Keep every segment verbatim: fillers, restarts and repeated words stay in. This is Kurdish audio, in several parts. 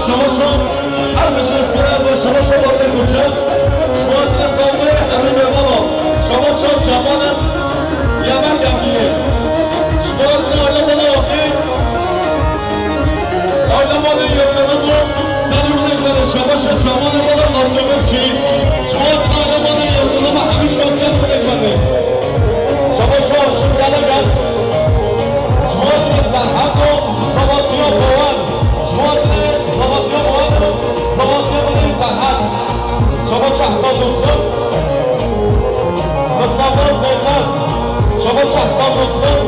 Şebaşan, her bişin sirer ve şebaşan vate koçe. Şebaşan sabı, emin ve baba. Şebaşan çamanı, yemek yapıyı. Şebaşan aile bana bakayım. Aile bana yakınımı. Seni bilekleri şebaşan çamanı bana nasıl bir şey. Şebaşan aile bana yakınımı. Hem hiç konser bilekleri. Şebaşan şimdi gel gel. Şebaşan sen hem de sabah diyor baban. Ji bo hatinê Zavatiya Wan, Zavatiya Belê Serhed, Şebaşa Ehsan Dursun, Mustafa Zeynez, Şebaşa Ehsan Dursun,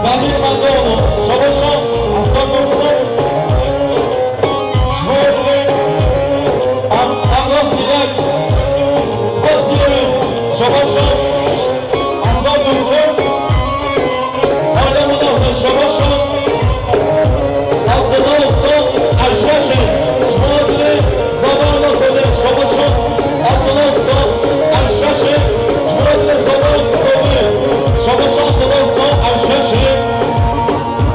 Zemîr Mendoğlu, Şebaşa Ehsan Dursun, ji bo hatinê Em-, Emrah Zîrek, Zîrek, Şebaşa Ehsan Dursun, Aile Mudafir Şebaşan, Abdullah Usta, Erşaşê, Şumadli, Zamanla Zoli, Şebaşan, Abdullah Usta, Erşaşê, Şumadli, Zaman Zoli, Şebaşan, Abdullah Usta, Erşaşê,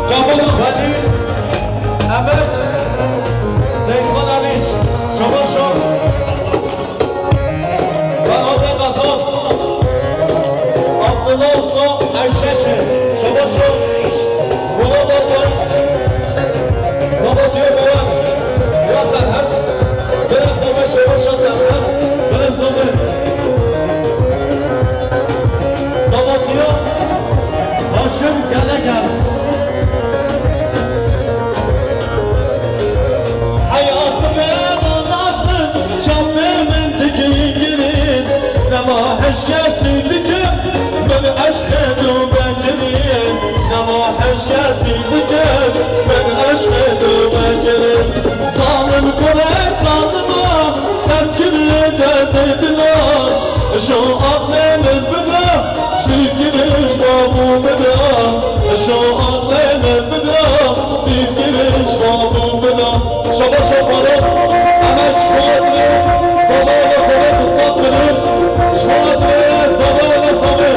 Kemal Fadil, Emek, Seyithan Aliç, Şebaşan, Ferhade Gazaz, Abdullah Usta, Erşeşe, Şebaşo, Bula Batay, Zavatiya Bayan, ya Serhet, Bire Zave, Şebaşa Serhet, Bire Zave, Zavatiya Haşim Geleger. Hey asibê nasin, çapê min dikin girîn. Nema heşkesî dikim, min eşqê tu vekirîn. Nema heşkesî dikim, min eşqê tu vekirîn. Zalim kure zalima, teskirî derdê dila. Şo aqlê min bide, şîrkirî ji babû bide. Şo aqlê min bide, şîrkirî ji babû bide. Şebaşo Faruk, Emek Şuadli, Zava ve Zava, Fırsat Kırı, Şuadli, Zava ve Zava,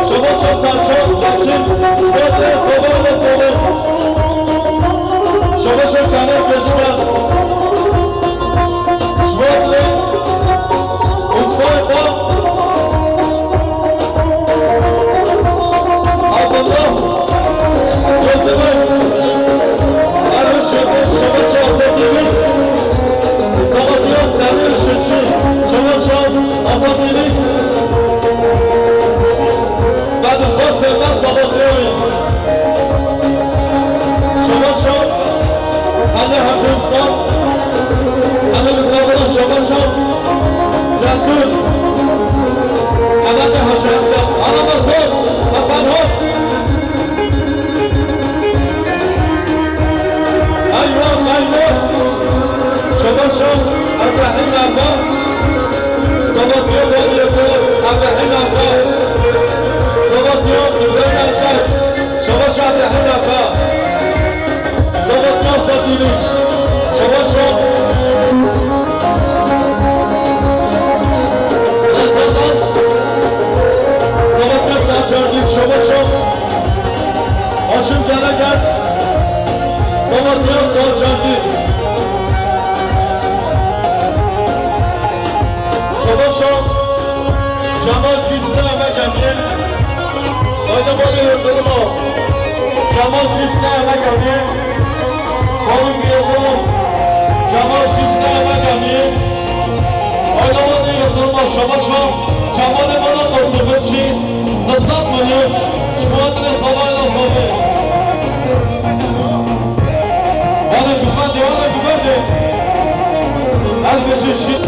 Şebaşo Serçal Elçin, Şuadli, Zava ve Zava, Şebaşo Kemal Göçmen, Şuadli, Mustafa, Abdullah, Yıldırım, Erol Şefik, Şebaşo Azadî, Zavatiya Semîr Şirçî, Şebaşo Azadî, Bedrxan Seyda Zavatiya, Şebaşo Hale Hacı Usta, Hale Mustafa Şebaşo, Cesur, Hale Hacı Usta, Hale Mesut, Hasan Hop. Eyvah, eyvah. Şebaşo, Ebrahim Erda. Sabatya Badiye Kulu, Ebrahim Erda. Sabatya Ibrahim Erda. Şebaşo Ebrahim Erda. Sabatya Satili. Şebaşo. Sabatya Saçardi. Şebaşo. Haşim Geleger, Samatya Salçakî. Şebaşo, Cemal Cîsne Emek Emî. Haydi bana yıldırma. Cemal Cîsne Emek Emî. Faruk Yıldırım. Cemal Cîsne Emek Emî. Haydi bana yıldırma. Şebaşo, Cemal Emana Kosovici. Nizam mı ne? Şubat ne zaman ne zaman? Hadi güvende, hadi güvende. Herkese şi-,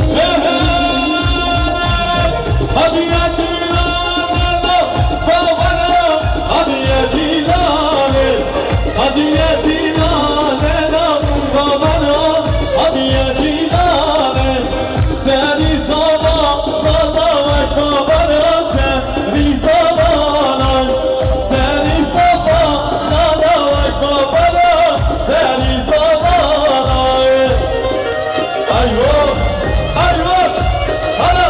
hadi ya Dîlane, babana, hadi ya Dîlane, hadi ya Dîlane, babana, hadi ya Dîlane. Serî zava, baba wek babana, serî zavanan. Serî zava, baba wek babana, serî zavanan. Aywa, aywa, hala.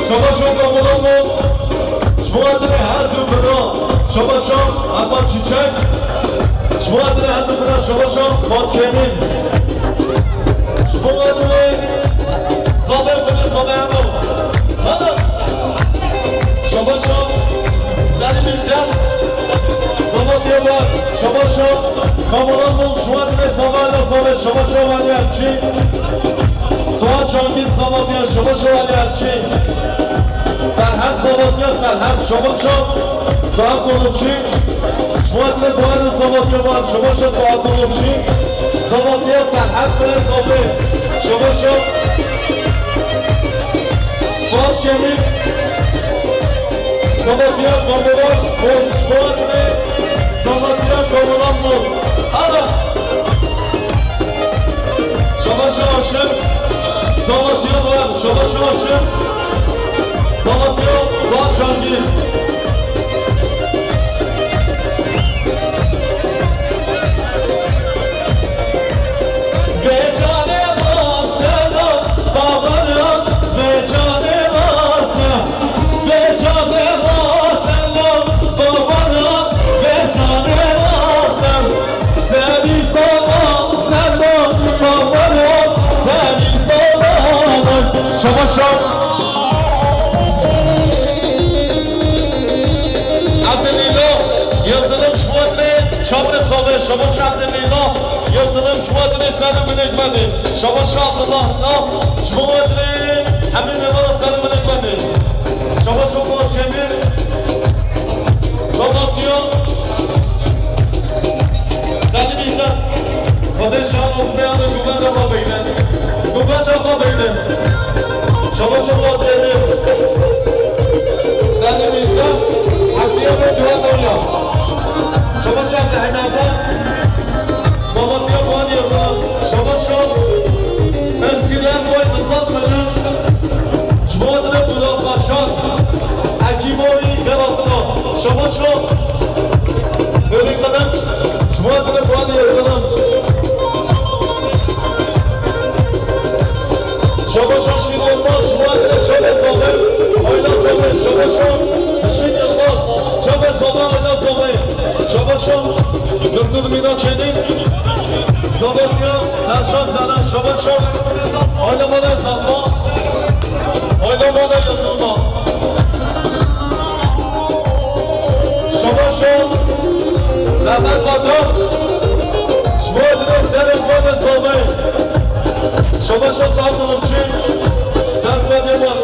Şaba şoka bolo bo. Ji bo xatirê her du bira, şabaşa Eba Çiçek. Ji bo xatirê her du bira, şabaşa Fatih Emîn. Ji bo xatirê zavê xwe, zavê Eba. Hadi. Şabaşa Selim İlter. Zavatiya bar. Şabaşa Kamalan Mol. Ji bo xatirê zava la zavê, şabaşa Valî Elçî. Suat Cangîl Zavatiya, şabaşa Valî Elçî. Serhed Zavatiya, Serhed, şabaşa Suat Dolupçî. Ji bo xatirê Buhar Zavatiya bar, şabaşa Suat Dolupçî. Zavatiya Serhed Bire Zavê, şabaşa Fuat Cemîl. Zavatiya Kamuran Mol, ji bo xatirê Zavatiya Kamuran Mol. Ana! Şabaşa Aşim, Zavatiya bar, şabaşa Aşim, Zavatiya Fuat Cangîl. Bê canê rast e la, babana, bê canê rast e. Bê canê rast e la, babana, bê canê rast e. Senî zava ne la, babana, senî zava ne. Şabaş, şabaş. Abdülîlo Yıldırım ji bo xatirê çavê zavê, şabaş Abdülîlo Yıldırım ji bo xatirê ser û binê guvenê. Şabaş Abdullah, na, ji bo xatirê hemî mêvana ser û binê guvenê. Şabaş Omar Cemîl. Zavatiya Selim İlter. Xwedê şan azmeyane guvenda xwe beyne. Guvenda xwe beyne. Şabaş Omar Cemîl. Selim İlter. Hatiye ve Duha Donya. Şabaş Hemete. Zavatiya Van Yıldırım. Şabaş Özgür Erboy, Rıza Kılıç. Ji bo xatirê Burak Başar, Ekîboyî Xelatino, şabaş o. Nurî Kılıç, ji bo xatirê Buhar Yıldırım. Şabaş o Şîn Olmaz, ji bo xatirê Çavê Zavê, Ayla Zavê, şabaş o. Şîn Yılmaz, Çavê Zavê, Ayla Zavê, şabaş o. Doktor Mîna Çelik, Zavatiya Selcan Zana, şabaş o. Ayla Mala Zalma. Oyna bana yıldırma. Şabaş o. Mehmet Bakan. Ji bo direk serê xwe de zavê. Şabaş o sağ dolumçi. Ser xwe de bak.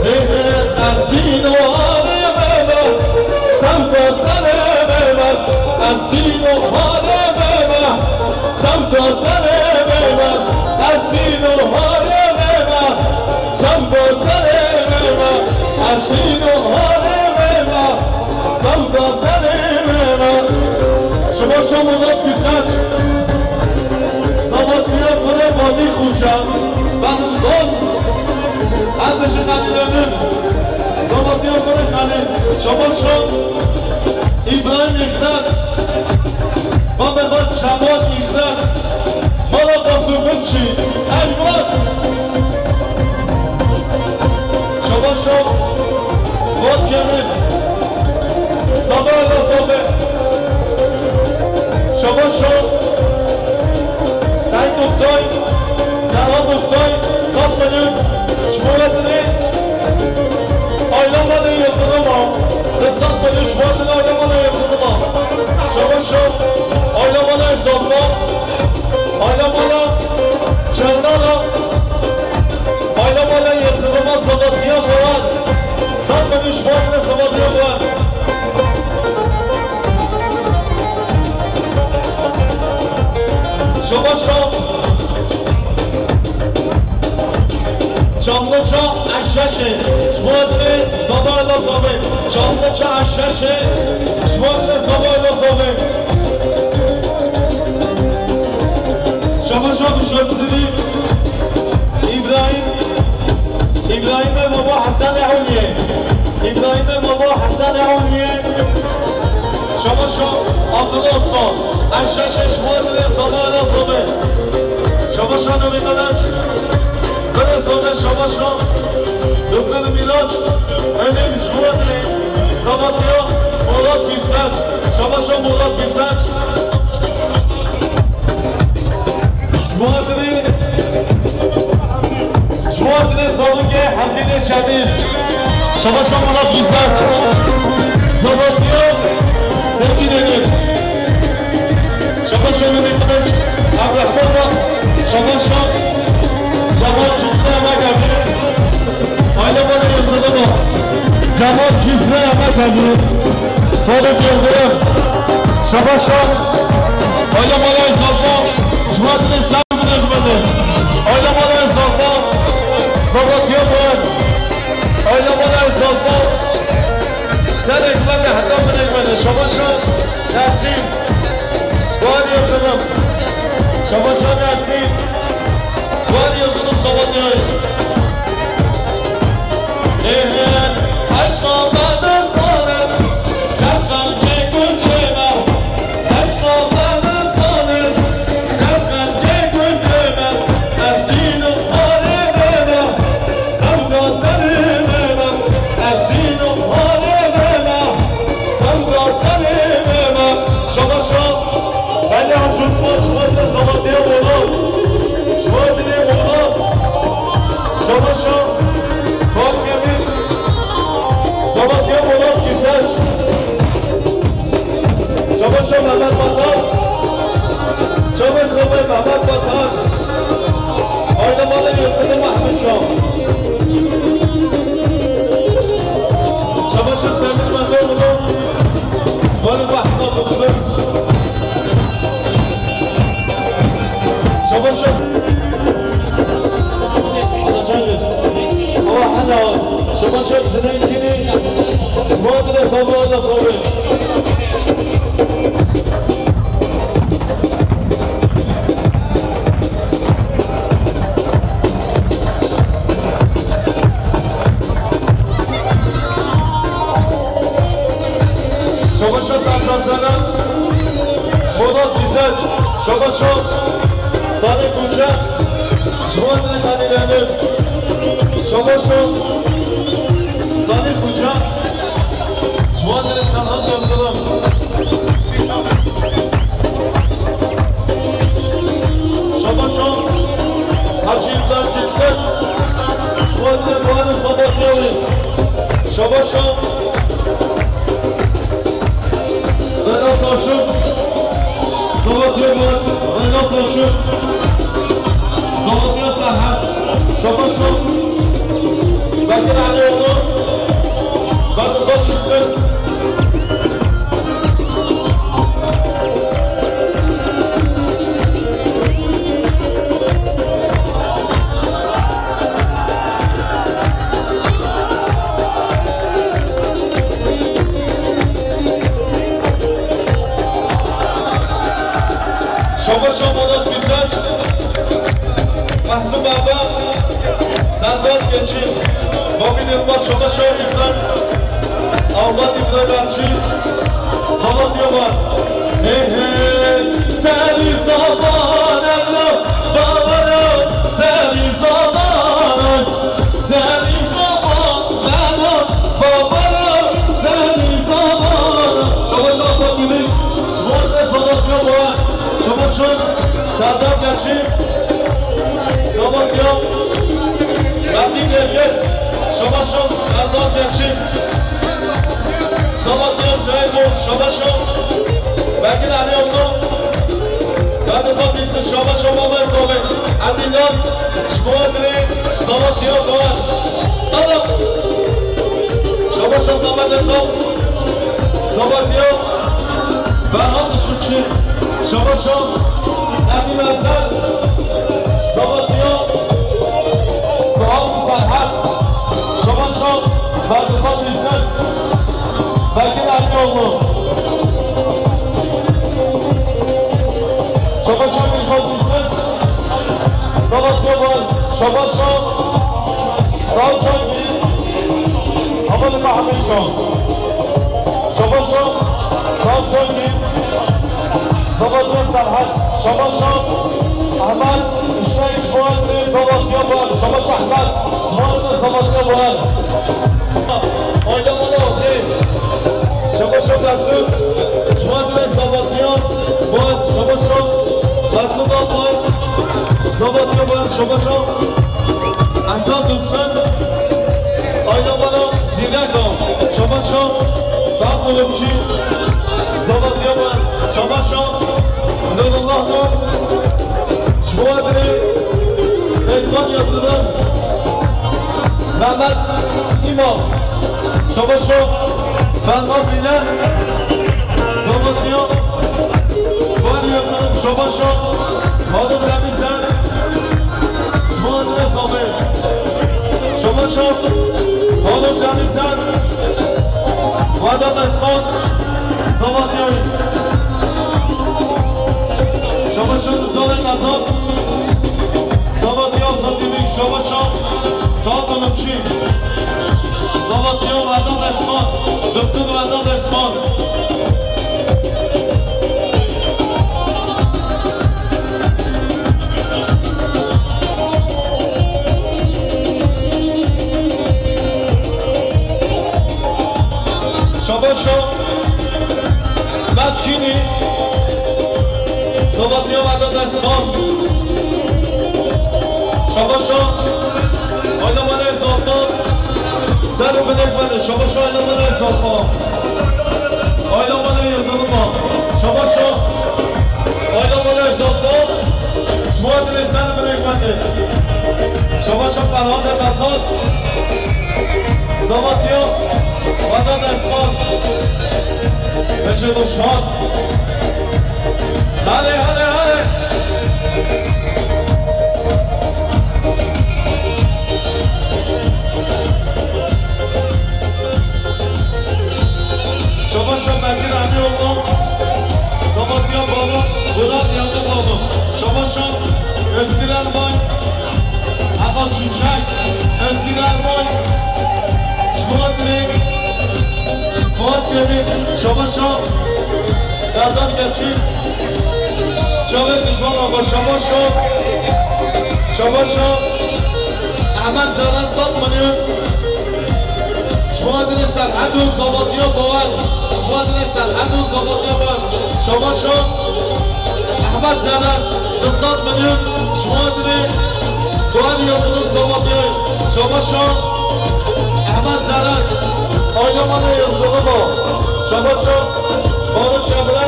Hey, hey, ez dîno harê bebe. Sevda serê bebe. Ez dîno harê bebe. Sevda serê bebe, ez dîno harê bebe. Sevda serê bebe, ez dîno harê bebe. Sevda serê bebe. Şima şo Murat Güzel. Zavatiya Kure Fadî Xuca. Ben Don. Her beşi kadınının. Zavatiya Kure Kale. Şima şo. İbrahim Yekler. Babê xwe Şaban Îxter, mala Qasûmir çî, Eyvat. Şabaş o, Fuat Cemil, Zaba Ela Zabe. Şabaş o, Seyit Oktay, Serhat Oktay, Sat Milyun, ji bo xatirê Ayla Mala Yıldırım'a, Rıza Kılıç, Fatih Ayla Mala Yıldırım'a. Şabaş o, Ayla Mala Yıldırım'a, Ayla Mala Çağlar'a, Ayla Mala Yıldırım'a, Sabatlı'ya Fuat. Sat Kılıç, Fatih Sabatlı'ya Fuat. Şabaş o. Çamlıca Eşşeşê, ji bo xatirê Zaba Ela Zavê. Çamlıca Eşşeşê, ji bo xatirê Zaba Ela Zavê. Şabaş o Şemsîrî, İbrahim, İbrahim ve Baba Hasan Ehuliye. İbrahim ve Baba Hasan Ehuliye. Şabaş o Akıl Osman. Eşşeşê ji bo xatirê Zaba Ela Zavê. Şabaş o Nuri Kılıç. Bire Zavê şabaş o. Doktor Miraç. Emin ji bo xatirê Salatya Murat Gülseç. Şabaşa Murat Gülseç. Ji Mardinê, ji Mardinê Zarokê Hemdînê Çemî. Şabaşa Murat Gülseç. Salatya Zengînê. Şabaşa Mehmet Kılıç. Abdurrahman Bak. Şabaşa Cemal Çiftliğe Megabi. Aile bana yıldırdı mı? Cemal Çiftliğe Megabi. Farid Yıldırım. Şabaşa. Aile bana yıldırdı. Cumhuriyet'in sen bunu yıldırdı. Aile bana yıldırdı. Salat Yıldırım. Aile bana yıldırdı. Sen ekmedi, hatta bunu ekmedi. Şabaşa. Nesim. Doğan Yıldırım. Şabaşa Nesim. Doğan Yıldırım Sabatyayı. Eşqa beni zalim, defem kekun deme. Eşqa beni zalim, defem kekun deme. Ez dînim harememe, sewda serememe. Ez dînim harememe, sewda serememe. Şabaşa. Belê Hacı Osman, Şubatê Sabatê Mola. Şubatê Mola. Şabaşa. Fatih Emin. Sabatê Mola Güzel. Şabaşa Mehmet Bakan. Şabaşa Mehmet Bakan. Aile malı yırtılı Mahmut Şah. Şabaşa Semih Mehmet Ulu. Bana bahsa bulsun. Şabaşa. Alacağız. Ama hala Şabaşa Cüneyt'ini bu adına sabır, Allah sabır. Şabaşa Sercan Seren, Murat Güzel, Şabaşa Salih Koca, Şubat'ın kanilerini, Şabaşa Salih Koca, Şubat'ın Serhat Yıldırım. Şabaşa Hacı İbrahim Gülses. Şubat'ın Fuarı Sabatyalı. Şabaşa Vedat Aşık. Sabatya Vedat Aşık. Sabatya Serhat. Şabaşa Bekir Alioğlu. Vedat Gülses. Şabaşa Murat Güzel, Mahsun Baba, Serdar Geçim, Bobby Yılmaz, Şabaşa İbrahim, Avlat İbrahim Elçi, Salat Yaman. Hey hey, serî zaman evla, babara, serî zaman, serî zaman evla, babara, serî zaman. Şabaşa Salat Gülük, Şubat ve Salat Yaman, Şabaşa Serdar Geçim. Sabatya Metin Devlet, Şabaşa Serdar Geçim. Sabatya Seydo, Şabaşa Bekir Alioğlu. Bedir Fatih'si, Şabaşa Mehmet Sabi. Adillan, Şmuadri, Sabatya Doğan. Ana! Şabaşa Sabatya Sal. Sabatya Ferhat Işıkçı. Şabaşa Nedim Ezel. Sabatya Suat Serhat. Şabaşa Berdikat Yüksel. Bekir Erdoğlu. Şabaşa Berdikat Yüksel. Sabatya Bal. Şabaşa Sağ Çangi. Aman Mahmut Şah. Şabaşa Sağ Çangi. Sabatya Serhat. Şabaşa Ahmet. İşte iş bu halde Sabatya Bal. Şabaşa Ahmet. Bu halde Sabatya Bal. Oynamalı oldu. Mesut, ji bo dilê Zavatiya, bo şabaşa, Mesut Akbar, Zavatiya bo şabaşa, Ehsan Dursun, Ayna Bala, Zîneka, şabaşa, Saad Nurumçî, Zavatiya bo şabaşa, Nurullah Nur, ji bo dilê Seydan Yildirim, Mehmet Îmam, şabaşa, Ferman Bîne, Zavatiya, Bali Yildirim, şabaşa, Harun Demîser, ji bo dilê Samê, şabaşa, Harun Demîser, Vedat Esman, Zavatiya, şabaşa, Nizarê Qezan, Zavatiya Azadî, şabaşa, Saad Nurumçî, Zavatiya Vedat Esman, Doktor Vedat Esman. Şabaşa, Matkînî, Zavatiya Vedat Esman. Şabaşa, Ayna Bala Zalpa, ser û binê xwe de, şabaşa Ayna Bala Zalpa. Ayna Bala Yildirim, şabaşa, Ayna Bala Zalpa, ji bo dilê ser û binê xwe de. Şabaşa Ferhade Bezaz, Zavatiya Vedat Esman, Beşir Şad. Hale, hale, hale. Şabaşa Bekir Emîoğlu, Zavatiya Baba, Murat Yalnız Baba. Şabaşa Özgür Erbay, Hakan Şimşek, Özgür Erbay, Şubat Bey, Fuat Demir, şabaşa Serdar Geçim, Çavê Dijwana xwe, şabaşa, şabaşa Ehmed Zeren, sed milyon. Ji bo dilê Serhed û Zavatiya Bawer, ji bo dilê Serhed û Zavatiya Bawer, şabaşa Ehmed Zeren, du sed milyon, ji bo dilê Bawer Yildirim Zavatiya, şabaşa Ehmed Zeren, Ayna Bala Yildirim, şabaşa Barış Emre,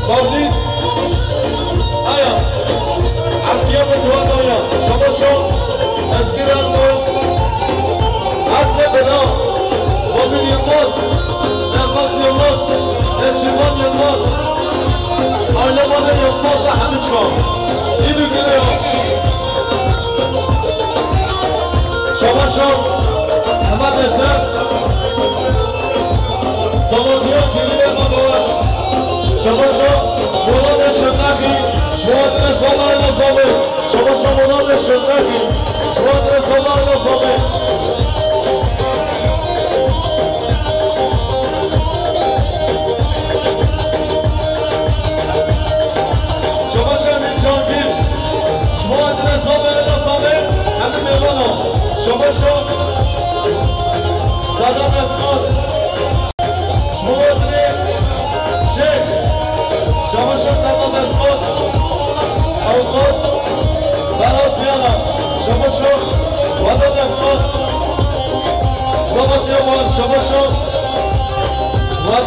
Mevlid, Aya, Ertiye Bedwanoya, şabaşa Ezgir Erdoğan, Erse Bela, Babil Yılmaz, Nefes Yılmaz, Neçirvan Yılmaz, Ayna Bala Yılmaz, Hamit Şah. Yedi kere ya. Şabaşa Ehmed Eser, Zavatiya Cemile Baba, şabaşa Murat Şırnakî, şuatine Zavayla Zavi, şabaşa Murat Şırnakî, şuatine Zavayla Zavi. Şabaşa Emîn Cangîr, şuatine Zavayla Zavi, hemî mêvana, şabaşa Sedat Esman. Şuatine Şêx, şabaşa Sedat Esman, Avukat Berat Viyana, şabaşa Vedat Esman, Zavatiya Wan, şabaşa Wan,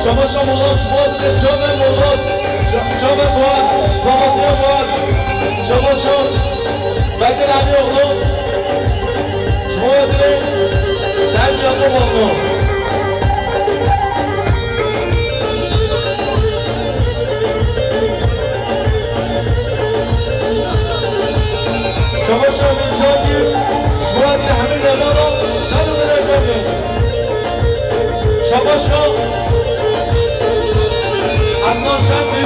şabaşa Murat, şuatine Çavê Murat, Çavê Wan, Zavatiya Wan, şabaşa Bekir Emîoğlu, şuatine Serbiya Murat. Şabaşa Emîn Cangîr, şuatine hemî mêvana, ser û binê xwe de. Şabaşa Ednan Şengî,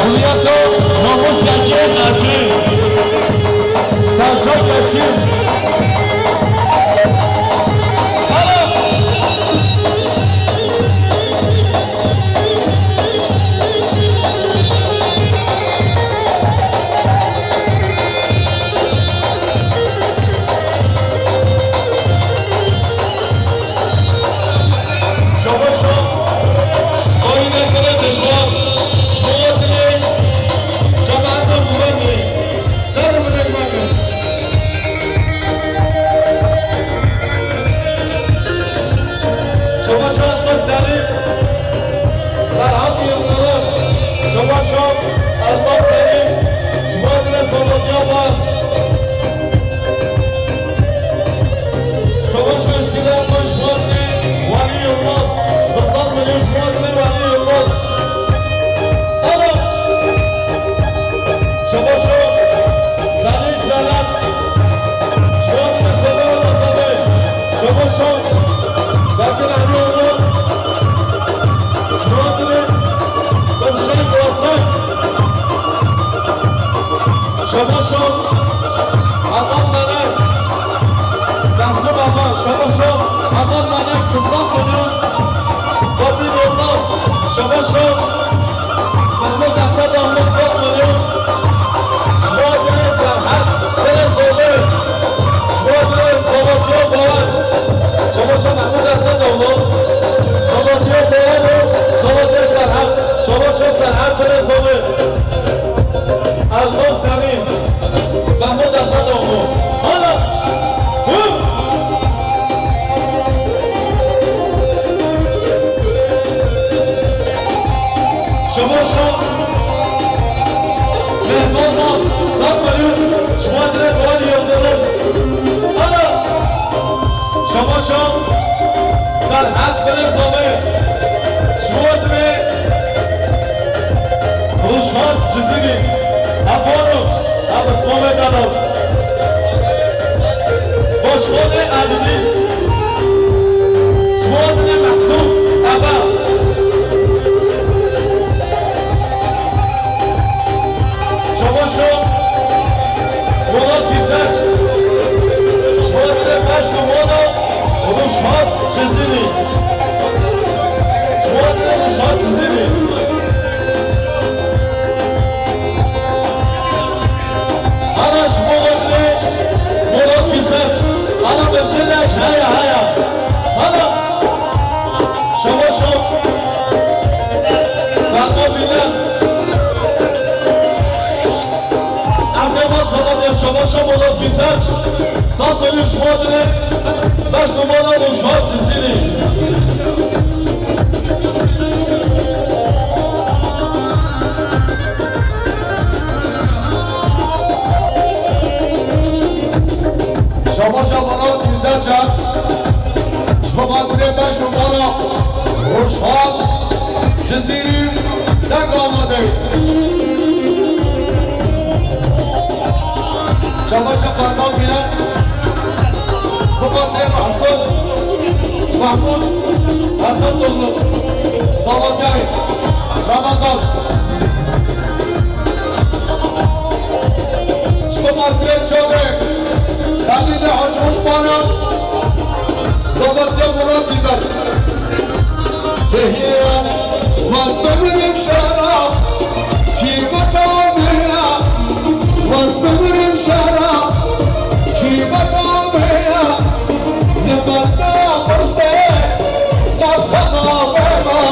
Hurriyet û namus yekê ezî. Selçuk Geçim. Alo. Şoxo şox, ayînê dilê dijwar, ji bo dilê cemaetê Mûrê dilê. Ser û bilek mekin. Şoxo şox, Elbas Selîm, Serhat Yildirim, Şoxo şox, Elbas Selîm, ji bo dilê Zolotya Bar. Şoxo şox, Üsküdar, ji bo dilê Welî Yilmaz, du sed milyon ji bo dilê Welî Yilmaz. Alo! Şoxo şox, Zelîl Zelat, ji bo dilê Sobe Ola Sobe. Şoxo şox, Bekir Emîoğlu, ji bo dilê Dilşad Wasak. Şoxo şox, Hakan Melek, Mahsûm Axa, şoxo şox, Hakan Melek, du sed milyon, Topî Yilmaz, şoxo şox, Mehmûd Esed Ahmet, sed milyon, ji bo dilê Serhed, dilê Zolê, ji bo dilê Zolotya Bawer, şoxo şox, Mehmûd Esed Ahmet, Zolotya Bawer û Zolotya Serhed, şoxo şox, Serhed, dilê Zolê. Elbas Selîm, Mehmûd Esed Oxlu. Hala. Hu! Şoxo şox. Mehman Mal, sed milyon, ji bo dilê Doğan Yıldırım. Hala. Şoxo şox. Serhed, dilê Zolê. Ji bo dilê Rojhat Cizîrî, Efano, Ebismamê Delal, Başxanê Elîlî, ji bo dilê Mehsûm Ebe. Şoxo şox, Murat Güzel, ji bo dilê beş numara Rojhat Cizîrî. Ji bo dilê Rojhat Cizîrî. Ana ji bo dilê Murat Güzel. Ana bi dilek heye heye. Ana. Şoxo şox. Fermo bîne. Erdema Zolotya, şoxo şox, Murat Güzel. Sed milyon ji bo dilê beş numara Rojhat Cizîrî. Şoxo şox, Murat Güzel. Ji bo xatirê beş numara Rojhat Cizîrî, deng amaze. Şoxo şox, Ferman bîne. Ji bo xatirê Mehsûm, Mehmûd Esedoğlu, Zolotyayê, Ramazan. Ji bo xatirê çavê Xelîlê Hacî Osman'a, Zolotya Murat Dîzar. Kehiye waz bimirim şara, kîmeta me ya, waz bimirim şara, kîmeta me ya, li benda pirsê, navxwe navê me.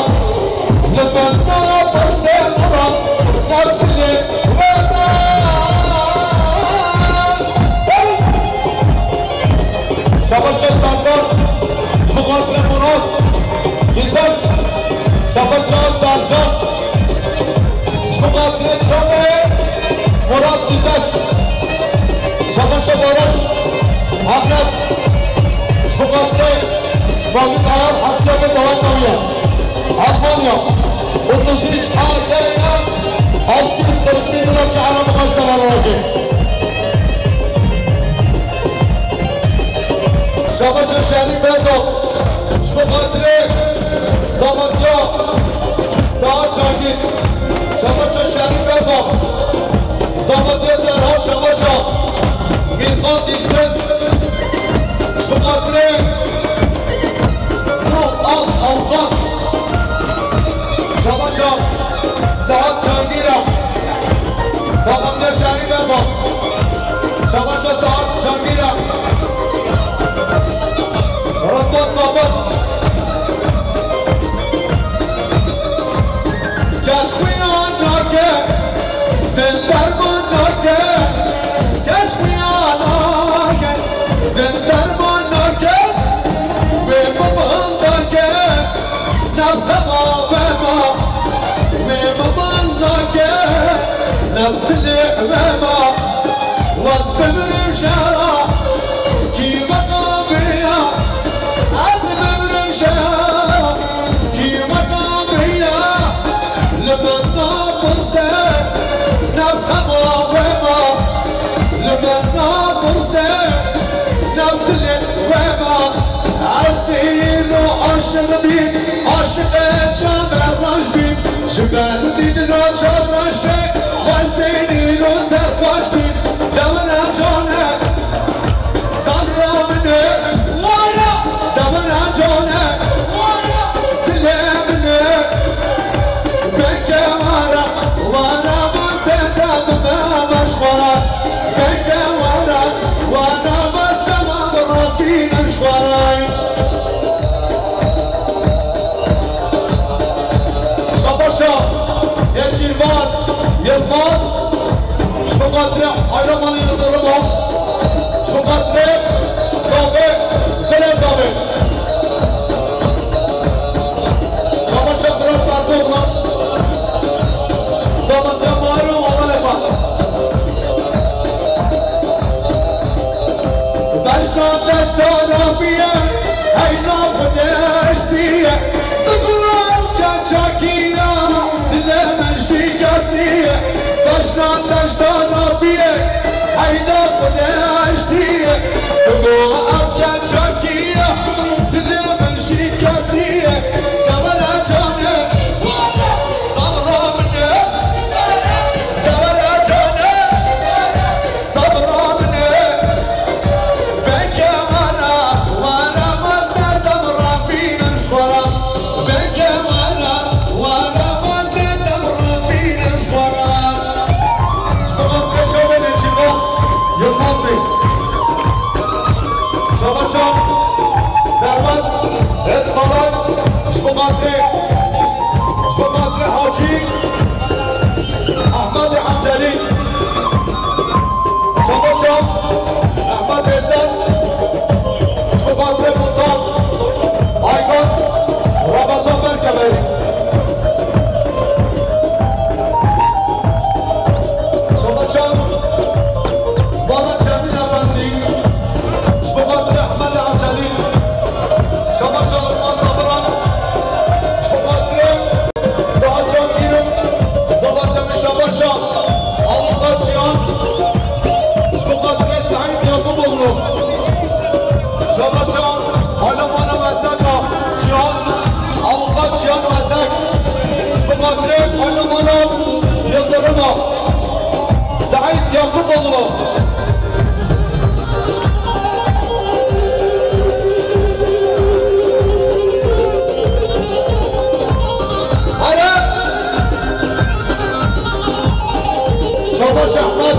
Li benda pirsê Murat, nav dilê we da. Şabaş Şah Serdar, ji bo xatirê Murat Dîzaç. Şabaş Şah Sercan, ji bo xatirê çavê Murat Dîzaç. Şabaş Şah Baroş Ehmed, ji bo xatirê Mavî Kayar, hatiye bi dewleta wî ye. Almanya, otuz üç A D N, altı yüz kırk bin lira çağıra bu kaç kadar olacak? Şabaş Şerîf Ezo, ji bo xatirê Zamantiya, Sa Min derman nake, kes miya nake. Min derman nake, wê min banda ke. Nav xema we ma, wê min banda ke. Nav dilê we ma, waz bimirim şera. Kî me qamiya, ez bimirim şera. Kî me qamiya, li min napirse. Nav xema we ma, li min napirse. Nav dilê we ma, ez îro aşiq bîm, aşiqê çavê reş bîm. Ji ber dîtina çavreşê, ez ê îro serxweş bîm. Dewre cane, sabra min e, wara, dewre cane, wara, dilê min e. Beke wara, wara, ma seta bime meşwara. Beke wara, wara, ma seta ma bira bîne meşwara. Şabaşa, Nêçîrvan Yilmaz, ji bo xatirê Ayramanê li Duruma, ji bo xatirê Zavê, Dilê Zavê. Şabaşa Firat Erdoğan, Zamantiya Bahar û Amalê xwe. Deşta deşta rabiye, heyna xwe deştiye. Bi guran ke çakiya, dilê min şikestiye. Deşta deşta rabiye, heyna xwe deştiye. Bi guran ke çakiya, dilê min şikestiye. Dewre cane, wara, sabra min e. Dewre cane, sabra min e. Beke wara, wara, ma seta bira bîne meşwara. Beke wara, wara, ma seta bira bîne meşwara. Ji bo xatirê çavê Nêçîrvan Yilmaz Bey. Şabaşa Serwet Hezkalay, ji bo xatirê, ji bo xatirê Hacî Ehmedê Encelî. Şabaşa Ehmed Êzer, ji bo xatirê Muhtar Aygaz, Ramazan Berkeverî. Şabaşa Bala Cemîl Efendî, ji bo xatirê Ehmed Encelî. Şabaşa Lukman Sabiran, ji bo xatirê Saetcan Îro, Zavat Demîr. Şabaşa Avukat Cihan, ji bo xatirê Seîd Yakuboglu. Şabaşa Alamana Meseka Cihan, Avukat Cihan Mesek, ji bo xatirê Alamana Yıldırım'a. Seîd Yakuboglu. Hele! Şabaş Ehmed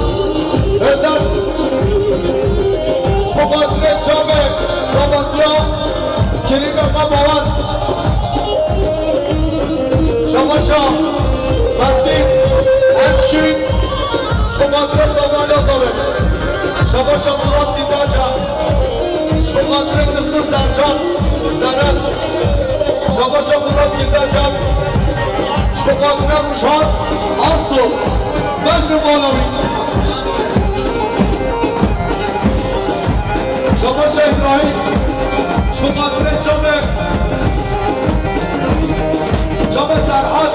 Özel. Ji bo xatirê çavê Sabatya Kerîme Baran. Şabaşa Mehdî Ençkî. Ji bo xatirê Sabalya Zavê. Şabaşa Murat Gîzacan. Ji bo xatirê Doktor Sercan Zeren. Şabaşa Murat Gîzacan. Ji bo xatirê Rûşhan Arso. Bejn û bala wî. Şabaşa Îbrahîm. Ji bo xatirê çavê, çavê Serhat.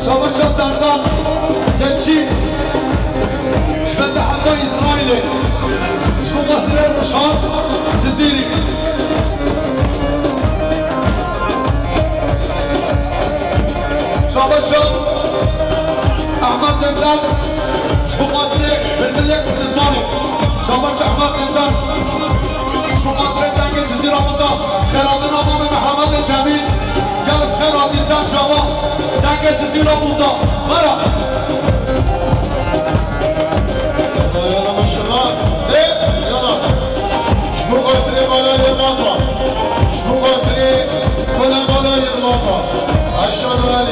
Şabaşa Serdar Gençî. Ji bende heta Îsraîlê. Ji bo xatirê Rûşhan Cizîrî. Şabaşa Ehmed Nezer, ji bo xatirê Bilbilê Kurdistanê. Şabaşa Ehmed Nezer, ji bo xatirê dengê Cizîra Buda, xêratina Mamê Mihemedê Cemîl, gelek xêr hatî ser çava, dengê Cizîra Buda. Mera. Yala, yala, maşallah. Ê, yala. Ji bo xatirê Mala Yilmaza. Ji bo xatirê Mala Yilmaza. Aşağı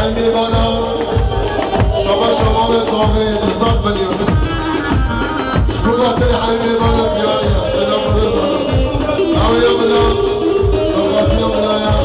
Mêvana, şaba şaba ve zahê, cizak milyon. Şubatê hemê bana diyar ya, selam rıza. Awiya bila, kafasiya bila ya.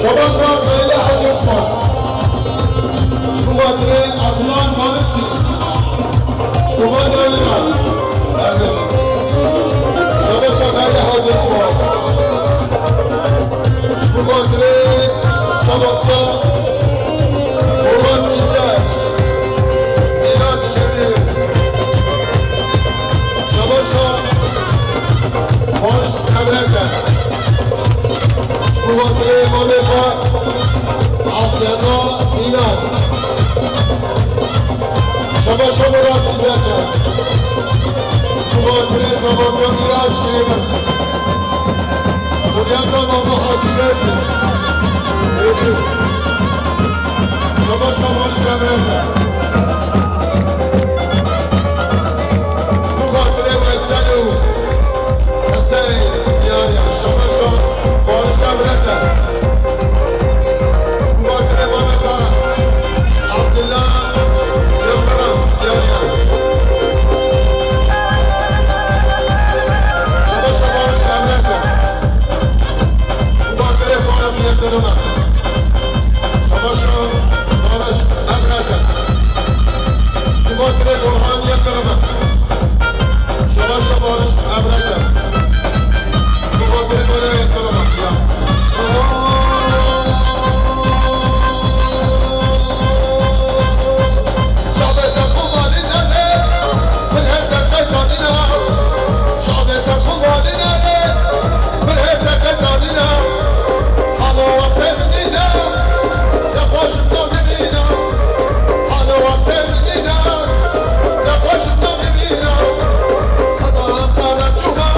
Şaba şa Xelîl Hacî Osman. Şubatrê Aslan Farisi. Şubat Dewran. Şaba şa Xelîl Hacî Osman. Şubatrê Sabatya. Şubat Mîzaj. Mîraç Kebîr. Şaba şa Barış Emreke. Şubatrê Malêka Atyana Mîna. Şaba şa Murat Güzelçe. Şubatrê Zabatya Mîraç Kebîr. Kuryaka Mama Hacı Şerdi. Êdî. Şaba şa Barış Emreke. Bi xatirê Veysel û Heseyî diyar ya. Şaba şa Barış Emreke. Bi xatirê Mameta Abdullah Yildirim diyar ya. Şaba şa Barış Emreke. Bi xatirê Faruk Yildirim e. Şaba şa Barış Emreke. Bi xatirê Burhan Yildirim e. Şaba şa Barış Emreke. Bi xatirê Burhan Yildirim e. Ya. Şadê te xwe malî nebe, min hê te qeydanîna. Şadê te xwe malî nebe, min hê te qeydanîna. Halo wextê min nîna, te xwe ji min bimîna. Halo wextê min nîna, te xwe ji min bimîna. Heta Ankara çûma,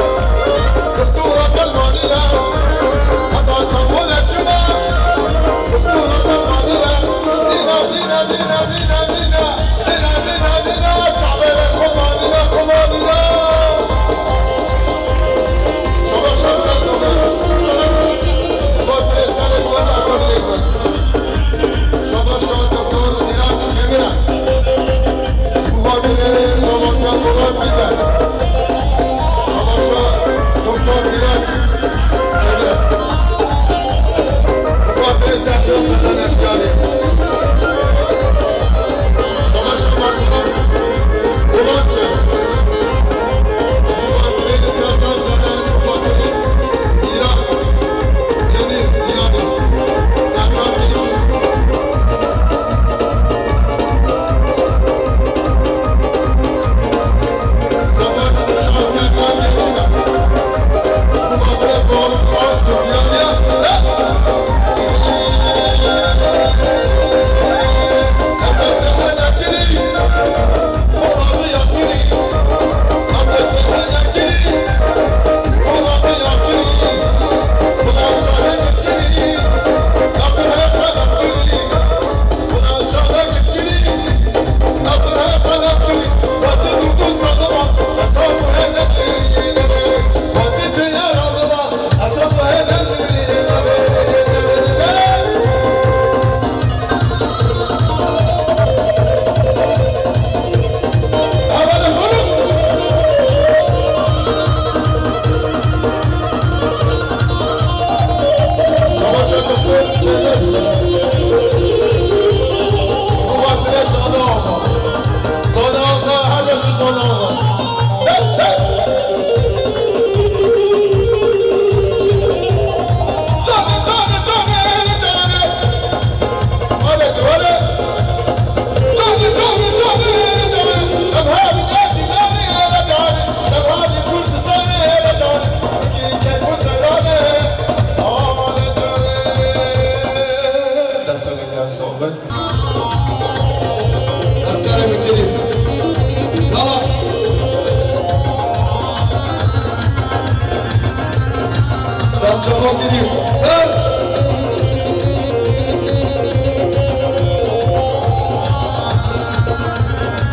Çawa girî. Hey!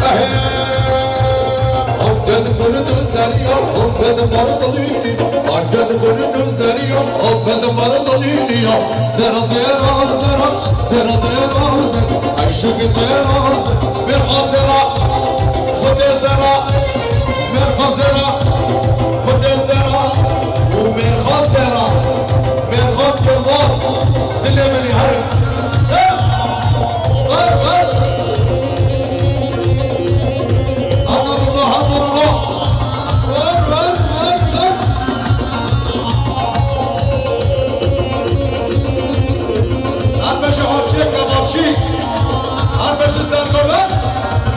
Ehê! Hewken xurt û zeriya, hewken bar dilîniya. Hewken xurt û zeriya, hewken bar dilîniya. Zera, zera, zera, zera, zera, zera. Eyşik zera, zera. Mêrxa zera. Xwedê zera. Mêrxa zera. Xwedê zera. Û mêrxa zera. Mêrxa Yilmaz. Dilê min e, her. Her, her, her. Hemû ruha, hemû ruha. Her, her, her, her. Her beşe Hacî Kebapçî. Her beşe Serkover.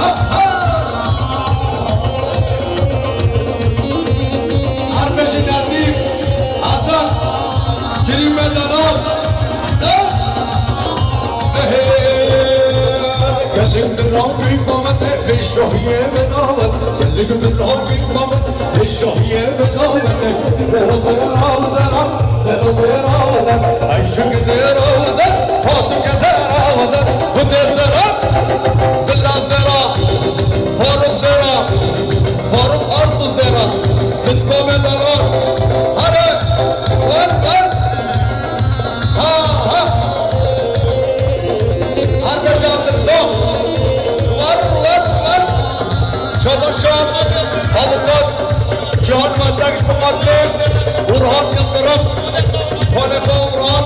Ha, ha. Her beşe Nedîm. Hasan. Kerîm Bedaran. Gelek bi navî Mamed e, pêşrohiyê bedawet. Gelek bi navî Mamed, pêşrohiyê bedawet. Zera, zera, zera, zera, zera, zera. Eyşik zera, zera, Fatuk zera, zera. Xwedê zera, Bila zera, Faruk zera, Faruk Arsu zera. Misbah Bedaran. Hare, ver, ver. Ha, ha. Ardeşa Mirza. Ver, ver, ver. Şabaşa. Avukat. Cihan Mesek Kumatlı. Burhan Yıldırım. Halife Burhan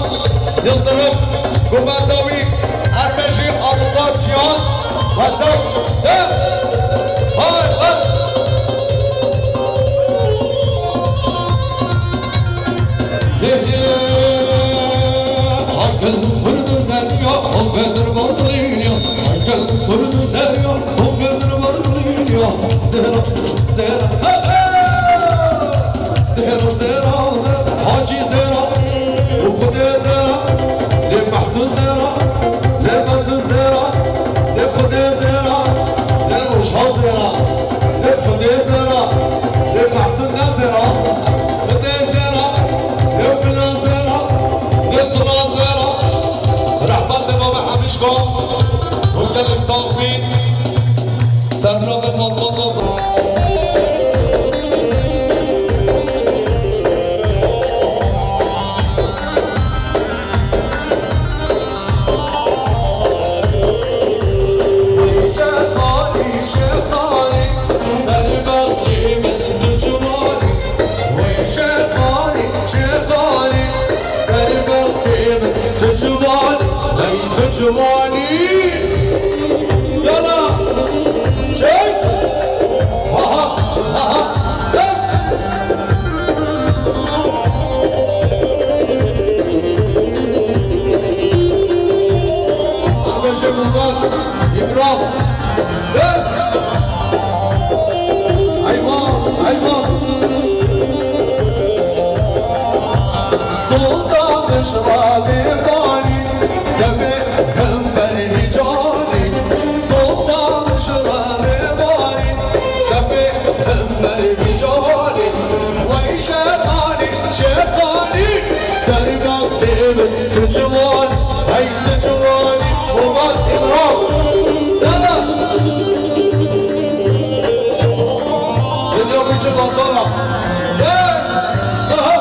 Yıldırım. Kumatlı. Ardeşi Avukat Cihan Mesek. He. Hay, hay. Hê, hê. Hewken xurt û zeriya, hewken bar dilîniya. Hewken xurt û zeriya, hewken bar dilîniya. Zehra, Zehra, he, he. Zehra, Zehra, Zehra, Hacî Zehra, û Xwedê Zehra, lê Mehsûn Zehra, lê Mehsûn Zehra, lê Xwedê Zehra, lê Rojha Zehra, lê Xwedê Zehra, lê Mehsûn ne Zehra. Xwedê zera, ew bila zera, ew bila zera. Rehmet li baba Hemîşka. Hûn gelek sax bîn. Sermila ve malbata. Şexanî, şexanî, ser bextê min tu ciwanî. Wey şexanî, şexanî, ser bextê min tu ciwanî. Hey tu ciwanî. Yala, çek. Ha, ha, ha, ha. Hey. Ardeşê Murat, Îbrahîm. Hey! Eyvah, eyvah! Solda mişrabê banî, debê hember vî canî. Solda mişrabê banî, debê hember vî canî. Wey şexanî, şexanî, ser bextê min tu ciwan, hey tu ciwanî, Omar Îmran. Dada! Dinya biçim Ankara. Hey! Aha!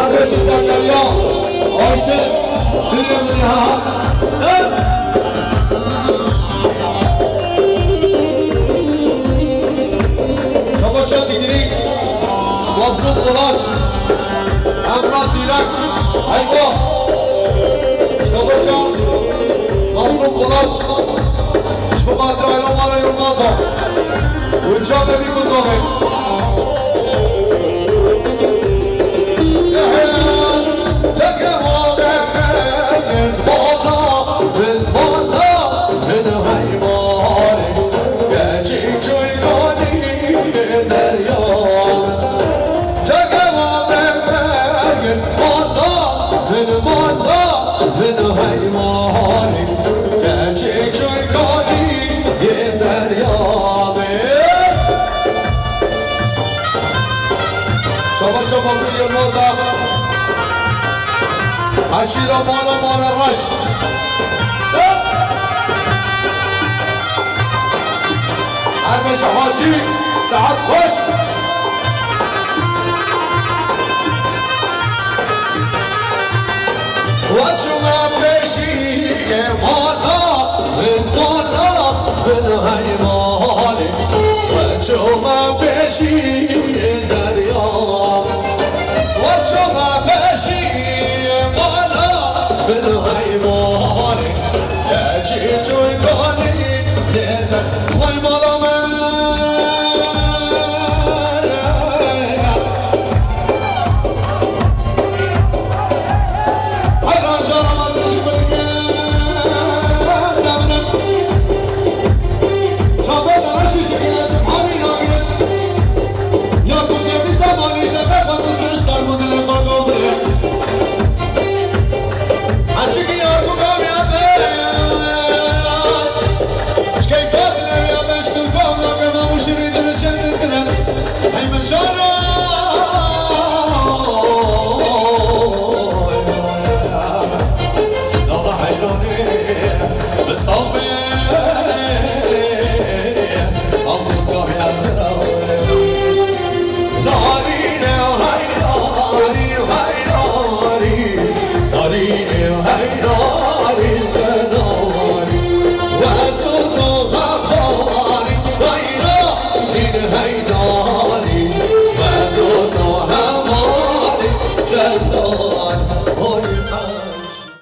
Ardeşî Zekerya Aydin, dilê min ha. Şabaşa digirî, Mazlûm Kulaç, Emrah Zîrek, Heyva. Şabaşa Mazlûm Kulaç, ji bo xatirayla Omara Yilmaza. Û çavê wî buzavê. Yılmaza. Aşira mala mala raş. Erbeşe Hacı, saat hoş. Vaçuma peşî mala, min mala, min heymanê. Vaçuma peşî zerya. Vaçuma peşî mala, min heymanê. Keçî çûy kanî nêze. Vay mala min.